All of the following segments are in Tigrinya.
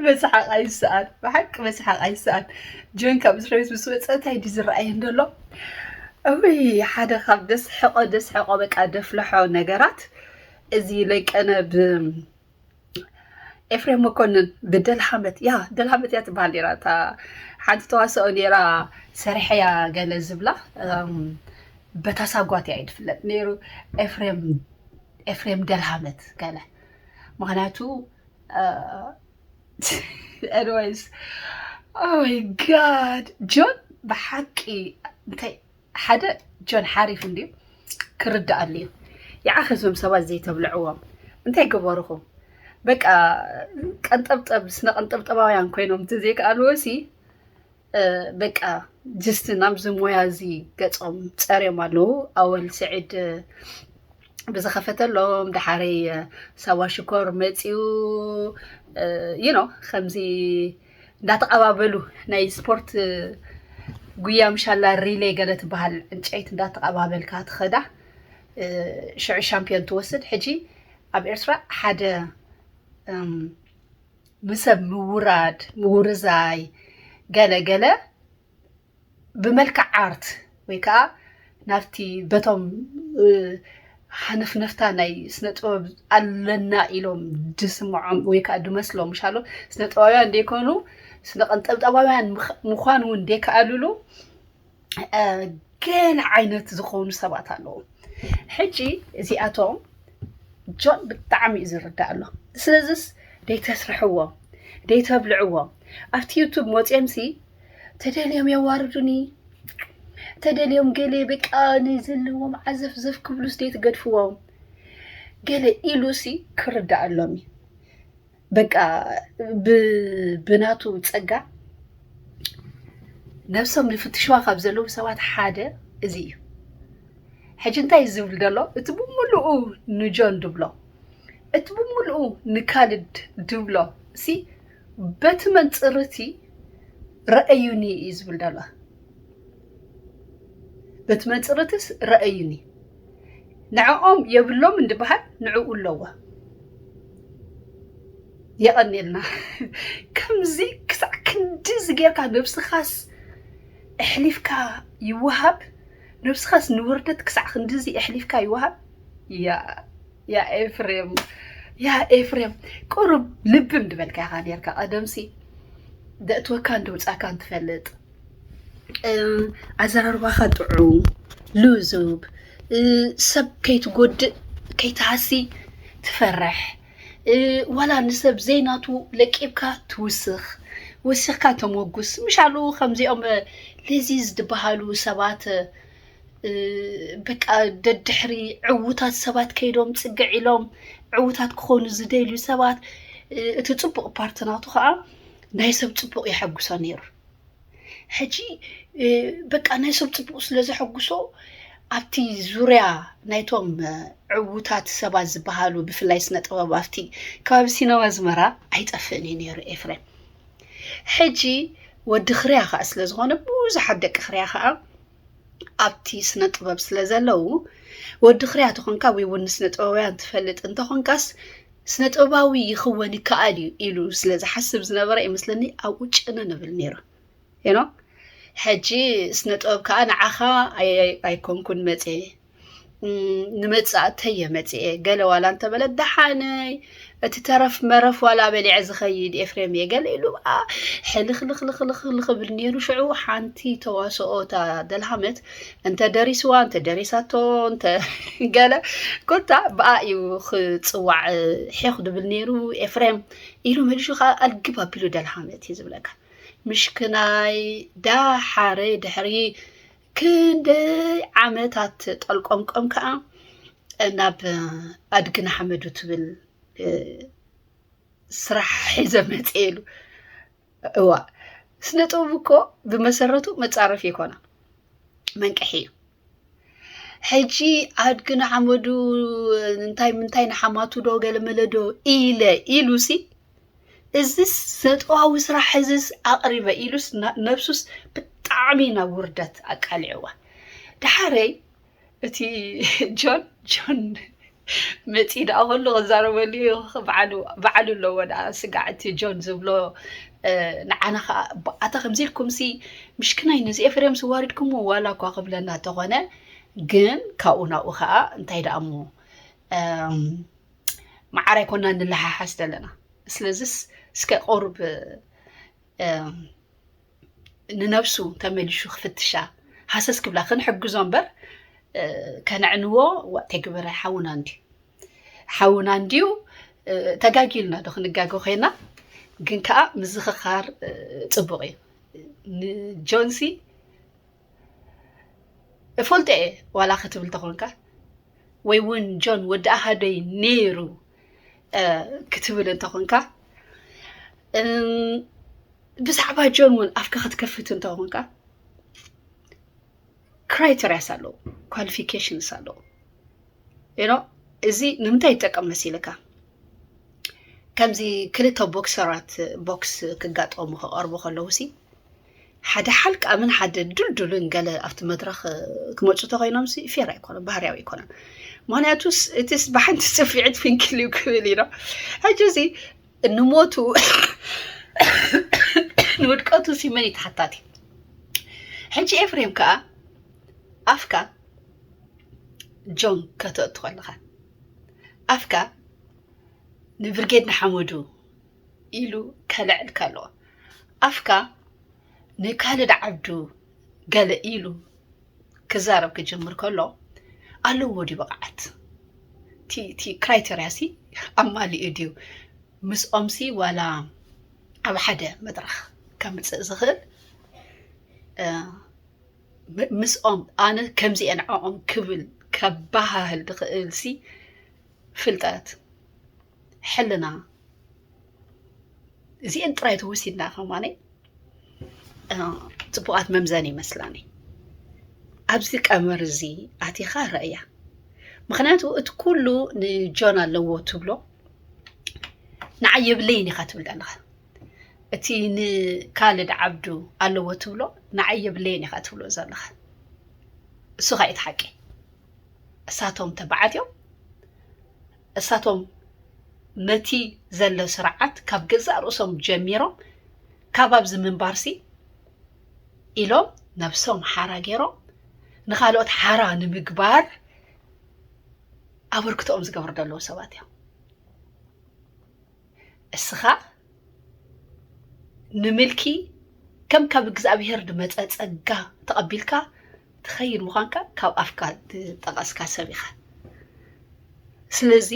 መስሓቕ ኣይሰኣን፣ ብሓቂ መስሓቕ ኣይሰኣን። ጆን ካብ እስር ቤት ምስ ወፀ እንታይ ድዩ ዝረኣየን ዘሎ? እውይ፣ ሓደ ካብ ደስሕቆ ደስሕቆ በቃ ደፍልሖ ነገራት፣ እዚ ለቀነ ብ ኤፍሬም መኮንን ብደልሃመት፣ ያ ደልሃመት እያ ትበሃል ነይራ። እታ ሓንቲ ተዋስኦ ነይራ፣ ሰሪሐያ ገለ ዝብላ፣ እም፣ በታ ሳጓት እያ ትፍለጥ ነይሩ። ኤፍሬም ኤፍሬም ደልሃመት ገለ፣ ምክንያቱ ኤኒዌይስ። Oh my God፣ ጆን ብሓቂ እንታይ ሓደ ጆን ሓሪፍ እንድዩ፣ ክርዳኣሉ እዩ። ይዓኸ እዞም ሰባት ዘይተብልዕዎም እንታይ ገበርኹም? በቃ ቀንጠብጠብ፣ ስነ ቀንጠብጠባውያን ኮይኖም እንተዘይከኣልዎ ሲ፣ እ፣ በቃ ጅስት ናብዚ ሞያ እዚ ገጾም ጸርዮም ኣለዉ። ኣወል ስዒድ፣ እ፣ ብዝኸፈተሎም፣ ደሓረይ፣ እ፣ ሳዋ ሽኮር መጺኡ፣ እ፣ you know፣ ከምዚ እንዳተቐባበሉ ናይ ስፖርት፣ እ፣ ጉያ ምሻላ ሪሌ ገለ ትበሃል ዕንጨይቲ እንዳተቐባበልካ ትኸዳ፣ እ፣ ሽዑ ሻምፒዮን ትወስድ። ሕጂ ኣብ ኤርትራ ሓደ፣ እም፣ ንሰብ ምውራድ፣ ምውርዛይ፣ ገለ ገለ ብመልክዕ ኣርት ወይ ከዓ ናብቲ በቶም፣ እ፣ ሃነፍነፍታ ናይ ስነ ጥበብ ኣለና ኢሎም ድስምዖም ወይ ከዓ ድመስሎም፣ ምሻሎ ስነ ጥበባውያን ደይኮኑ ስነ ቀንጠብጠባውያን ምኽ-፣ ምዃን እውን ደይከኣልሉ፣ እ፣ ገለ ዓይነት ዝኾኑ ሰባት ኣለዉ። ሕጂ እዚኣቶም ጆን ብጣዕሚ እዩ ዝርዳእ ኣሎ። ስለዚስ ደይተስርሕዎም፣ ደይተብልዕዎም። ኣብቲ ዩቱብ መፅዮም ሲ ተደልዮም የዋርዱኒ፣ ተደልዮም ገለ በቃ ናይ ዘለዎም ዓዘፍዘፍ ክብሉስ ደይትገድፍዎም። ገለ ኢሉ ሲ ክርዳኣሎም እዩ። በቃ ብ-፣ ብናቱ ጸጋ ነብሶም ይፍትሽዋ ካብ ዘለዉ ሰባት ሓደ እዚ እዩ። ሕጂ እንታይ እዩ ዝብል ዘሎ? እቲ ብምሉኡ ንጆን ድብሎ፣ እቲ ብምሉኡ ንካልድ ድብሎ ሲ በቲ መንጽር እቲ ረኣዩኒ እዩ ዝብል ዘሎ። በቲ መንጽር እቲስ ረኣዩኒ። ንዕኦም የብሎም እንድበሃል ንዕኡ ኣለዎ። የቐንየልና። ከምዚ ክሳዕ ክንድዚ ጌርካ ነብስኻስ ኣሕሊፍካ ይወሃብ? ነብስኻስ ንውርደት ክሳዕ ክንድዚ ኣሕሊፍካ ይወሃብ? ያ፣ ያ ኤፍሬም፣ ያ ኤፍሬም፣ ቁሩብ ልብም ድበልካ ኢኻ ኔርካ። ቀደምሲ ደእትወካን ደውጻካን ትፈልጥ። እም፣ ኣዘራርባኻ ጥዑም፣ ልዙብ፣ እ፣ ሰብ ከይትጎድእ፣ ከይትሃሲ ትፈርሕ። እ፣ ዋላ ንሰብ ዘይናቱ ለቂብካ ትውስኽ፣ ወሲኽካ ተሞጉስ። ምሻሉ ከምዚኦም፣ እ፣ ለዚዝ ዝበሃሉ ሰባት፣ እ፣ በቃ ደድሕሪ ዕዉታት ሰባት ከይዶም ጽግዕ ኢሎም ዕዉታት ክኾኑ ዝደልዩ ሰባት፣ እ፣ እቲ ጽቡቕ ፓርት ናቱ ኸኣ ናይ ሰብ ጽቡቕ የሐጉሶ ነይሩ። ሕጂ፣ እ፣ በቃ ናይ ሰብ ጽቡቕ ስለ ዘሐጉሶ ኣብቲ ዙርያ ናይቶም፣ እ፣ ዕዉታት ሰባት ዝበሃሉ ብፍላይ ስነ ጥበብ ኣብቲ ከባቢ ሲነማ ኣዝመራ ኣይጠፍእን እዩ ነይሩ ኤፍሬም። ሕጂ ወዲ ክርያ ኸኣ ስለ ዝኾነ ብዙሓት ደቂ ክርያ ኸኣ ኣብቲ ስነ ጥበብ ስለ ዘለዉ ወዲ ክርያ ተኾንካ ወይ እውን ንስነ ጥበባውያን ትፈልጥ እንተኾንካስ ስነ ጥበባዊ ይኽወን ይከኣል እዩ ኢሉ ስለ ዝሓስብ ዝነበረ ይመስለኒ ኣብኡ ጭነ ንብል ነይሩ። You know? ሕጂ ስነ ጥበብ ከዓ ንዓኻ ኣይ-፣ ኣይ-፣ ኣይኮንኩን መፅየ፣ እም፣ ንመፃእተይ እየ መፅየ። ገለ ዋላ እንተበለ ደሓነይ እቲ ተረፍ መረፍ ዋላ በሊዐ ዝኸይድ ኤፍሬም እየ ገለ ኢሉ ብኣ ሕልኽልኽልኽልኽ ክብል ነይሩ። ሽዑ ሓንቲ ተዋስኦ እታ ደልሃመት እንተ ደሪስዋ እንተ ደሪሳቶ እንተ ገለ ኮታ ብኣ እዩ ክፅዋዕ ሒኽ ድብል ነይሩ ኤፍሬም ኢሉ መሊሹ ከዓ ኣልግብ ኣቢሉ ደልሃመት እዩ ዝብለካ። ምሽክናይ ዳሓረ ድሕሪ ክንደይ ዓመታት ጠልቆምቆም ከዓ ናብ ኣድግና ሓመዱ ትብል፣ እ፣ ስራሕ ሒዘ መፅኤ ኢሉ። እዋ፣ ስነ ጥበብ እኮ ብመሰረቱ መፃረፊ ይኮና፣ መንቀሒ እዩ። ሕጂ ኣድግና ሓመዱ እንታይ ምንታይ ንሓማቱ ዶ ገለ መለ ዶ ኢለ ኢሉሲ፣ እዚ ስነ ጥበባዊ ስራሕ ሕዝስ ኣቕሪበ ኢሉስ ና-፣ ነብሱስ ብጣዕሚ ናብ ውርደት ኣቃሊዕዋ። ደሓረይ እቲ ጆን፣ ጆን፣ መፂ ደኣ ከሉ ክዛረበሉ እዩ። በዓሉ ኣለዎ ደኣ ስጋዕ እቲ ጆን ዝብሎ። ንዓና ከዓ ኣታ ከምዚ ኢልኩም ሲ ምሽክናይ ነዚ ኤፍሬም ዝዋሪድኩሞ ዋላ እኳ ክብለና ተኾነ፣ ግን ካብኡ ናብኡ ከዓ እንታይ ደኣ እሞ መዓር ኣይኮና ንለሓሓስ ዘለና። ስለዚስ እስከ ቁሩብ ንነብሱ ተመሊሹ ክፍትሻ ሃሰስ ክብላ ክንሕግዞ እምበር ከነዕንዎ። ዋእ ተግብረ ሓውና እንዲ ሓውና እንዲዩ። ተጋጊልና ዶ ክንጋገ ኮይና፣ ግን ከዓ ምዝኽኻር ፅቡቅ እዩ። ንጆንሲ እፈልጦ እየ ዋላ ክትብል ተኾንካ፣ ወይ እውን ጆን ወዲ ኣሃደይ ነይሩ ክትብል እንተኾንካ፣ ብዛዕባ ጆን እውን ኣፍካ ክትከፍት እንተኾንካ፣ ክራይተሪያስ ኣለዎ፣ ኳሊፊኬሽንስ ኣለዎ። እዚ ንምንታይ ይጠቀም መሲልካ? ከምዚ ክልተ ቦክሰራት ቦክስ ክጋጠሙ ክቐርቡ ከለዉ ሲ ሓደ ሓልቃምን ሓደ ድልዱልን ገለ ኣብቲ መድረኽ ክመፁ ተኮይኖም ሲ ፌር ኣይኮነን፣ ባህርያዊ ኣይኮነን። ምክንያቱስ እቲስ ብሓንቲ ፅፊዕት ፍንክል እዩ ክብል እዩ። ሕጂ እዚ ንሞቱ ንውድቀቱ ሲ መን እዩ ተሓታቲ? ሕጂ ኤፍሬም ከዓ ኣፍካ ጆን ከተእቱ ከለኻ ኣፍካ ንብርጌድ ንሓመዱ ኢሉ ከልዕል ከሎ ኣፍካ ንካልድ ዓብዱ ገለ ኢሉ ክዛረብ ክጅምር ከሎ ኣለዎ ድዩ ብቕዓት? እቲ ክራይተርያ ሲ ኣማሊኡ ድዩ? ምስኦም ሲ ዋላ ኣብ ሓደ መድረኽ ከምፅእ ዝኽእል ምስኦም ኣነ ከምዚኤ ንዕኦም ክብል ከባሃህል ድኽእል ሲ ፍልጠት፣ ሕልና፣ እዚኤን ጥራይ ተወሲድና ከማነ ፅቡቃት መምዘኒ ይመስላኒ። ኣብዚ ቀመር እዚ ኣቲኻ ረእያ። ምክንያቱ እቲ ኩሉ ንጆን ኣለዎ ትብሎ ንዓይ የብለይን ኢኻ ትብል ኣለኻ። እቲ ንካልድ ዓብዱ ኣለዎ ትብሎ ንዓይ የብለይን ኢኻ ትብሎ ዘለኻ። እሱ ኸ እቲ ሓቂ። እሳቶም ተባዓት እዮም። እሳቶም ነቲ ዘሎ ስርዓት ካብ ገዛእ ርእሶም ጀሚሮም ካብ ኣብዚ ምንባርሲ ኢሎም ነብሶም ሓራ ገይሮም ንኻልኦት ሓራ ንምግባር ኣበርክቶኦም ዝገብሩ ዘለዉ ሰባት እዮም። እስኻ ንምልኪ ከም ካብ እግዚኣብሔር ዝመፀ ፀጋ ተቐቢልካ ትኸይድ ምዃንካ ካብ ኣፍካ ዝጠቐስካ ሰብ ኢኻ። ስለዚ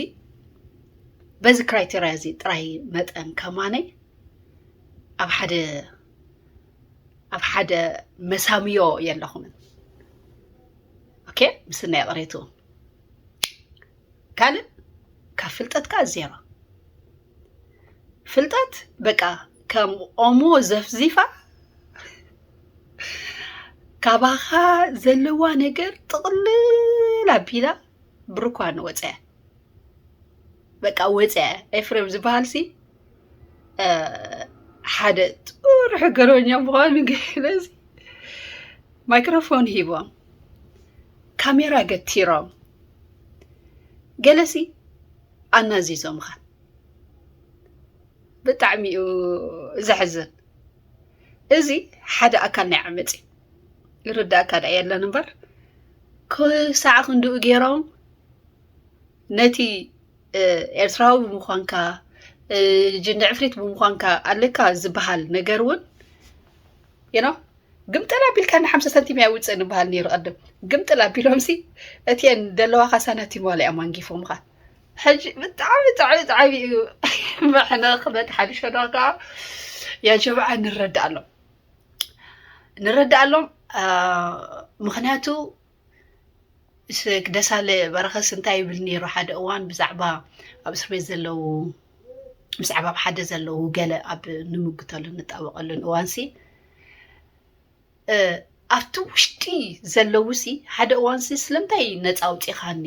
በዚ ክራይቴርያ እዚ ጥራይ መጠን ከማነይ ኣብ ሓደ ኣብ ሓደ መሳምዮ የለኹምን። ኦኬ፣ ምስናይ ቅሬቱ ካልእ ካብ ፍልጠትካ ዜሮ። ፍልጠት በቃ ከም ኦሞ ዘፍዚፋ ካባኻ ዘለዋ ነገር ጥቕልል ኣቢላ ብርኳ ንወፀያ። በቃ ወፀያ። ኤፍሬም ዝበሃል ሲ ሓደ ጥሩሕ ገረኛ ምዃኑ ገለሲ ማይክሮፎን ሂቦም ካሜራ ገቲሮም ገለሲ ኣናዚዞምኻ። ብጣዕሚ እዩ ዘሕዝን። እዚ ሓደ ኣካል ናይ ዓመፅ እዩ። ይርዳእካ ደኣ የለን እምበር ክሳዕ ክንድኡ ገይሮም ነቲ ኤርትራዊ ብምዃንካ ጅንዲ ዕፍሪት ብምዃንካ ኣለካ ዝበሃል ነገር እውን you know ግምጥል ኣቢልካ ንሓምሳ ሳንቲም እያ ውፅእ ንበሃል ነይሩ ቀድም። ግምጥል ኣቢሎም ሲ እቲአን ደለዋኻ ሳናቲም ዋላ እዮም ኣንጊፎምኻ። ሕጂ ብጣዕሚ ብጣዕሚ ብጣዕሚ እዩ መሕነኽ መድሓኒ ሸዳ ከዓ ያ ጀማዓ ንረዳእ ኣሎም ንረዳእ ኣሎም ምክንያቱ ደሳለ በረኸስ እንታይ ይብል ነይሩ ሓደ እዋን ብዛዕባ ኣብ እስር ቤት ዘለዉ ብዛዕባ ኣብ ሓደ ዘለዉ ገለ ኣብ ንምግተሉ ንጣበቀሉን እዋንሲ ኣብቲ ውሽጢ ዘለዉ ሲ ሓደ እዋን ሲ ስለምንታይ ነፃ ኣውፂኻኒ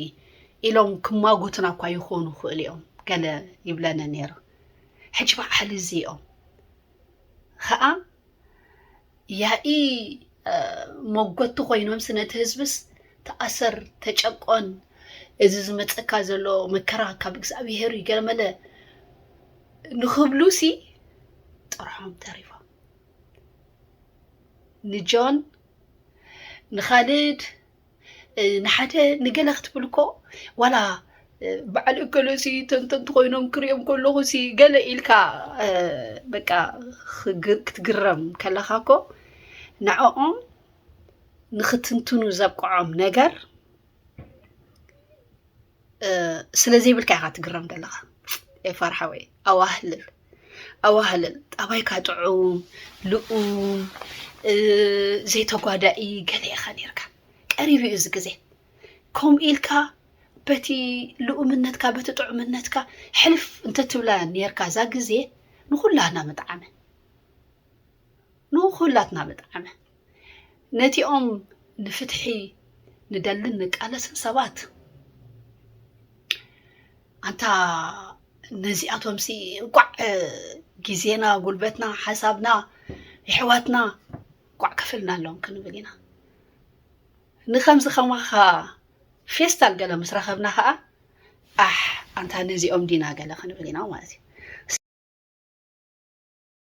ኢሎም ክማጎቱና እኳ ይኾኑ ይኽእሉ እዮም ገለ ይብለነ ነይሩ። ሕጂ በዓል እዚ እዮም ከዓ ያኢ መጎቲ ኮይኖም ሲ ነቲ ህዝብስ ተኣሰር ተጨቆን እዚ ዝመፀካ ዘሎ መከራ ካብ እግዚኣብሄር እዩ ገለመለ ንክብሉ ሲ ጥርሖም ተሪፎም። ንጆን፣ ንኻልድ፣ ንሓደ ንገለ ክትብል እኮ ዋላ በዓል እከለ ሲ ተንተንቲ ኮይኖም ክሪኦም ከለኹ ሲ ገለ ኢልካ በቃ ክትግረም ከለኻ እኮ ንዕኦም ንክትንትኑ ዘብቅዖም ነገር ስለ ዘይብልካ ኢኻ ትግረም ዘለኻ። ኤፋር ሓወይ ኣዋህልል ኣዋህልል፣ ጠባይካ ጥዑም፣ ልኡም፣ ዘይተጓዳኢ ገለ ኢኻ ነርካ። ቀሪቡ እዩ እዚ ግዜ። ከምኡ ኢልካ በቲ ልኡምነትካ በቲ ጥዑምነትካ ሕልፍ እንተትብላ ነርካ እዛ ግዜ ንኹላና ምጥዓመ። ንኹላትና ምጥዓመ። ነቲኦም ንፍትሒ ንደልን ንቃለስን ሰባት ኣንታ ነዚኣቶም ሲ እንቋዕ ግዜና፣ ጉልበትና፣ ሓሳብና፣ የሕዋትና እንቋዕ ከፈልናሎም ክንብል ኢና። ንኸምዚ ከማኻ ፌስታል ገለ ምስ ረኸብና ኸዓ ኣሕ ኣንታ ነዚኦም ዲና ገለ ክንብል ኢና ማለት እዩ።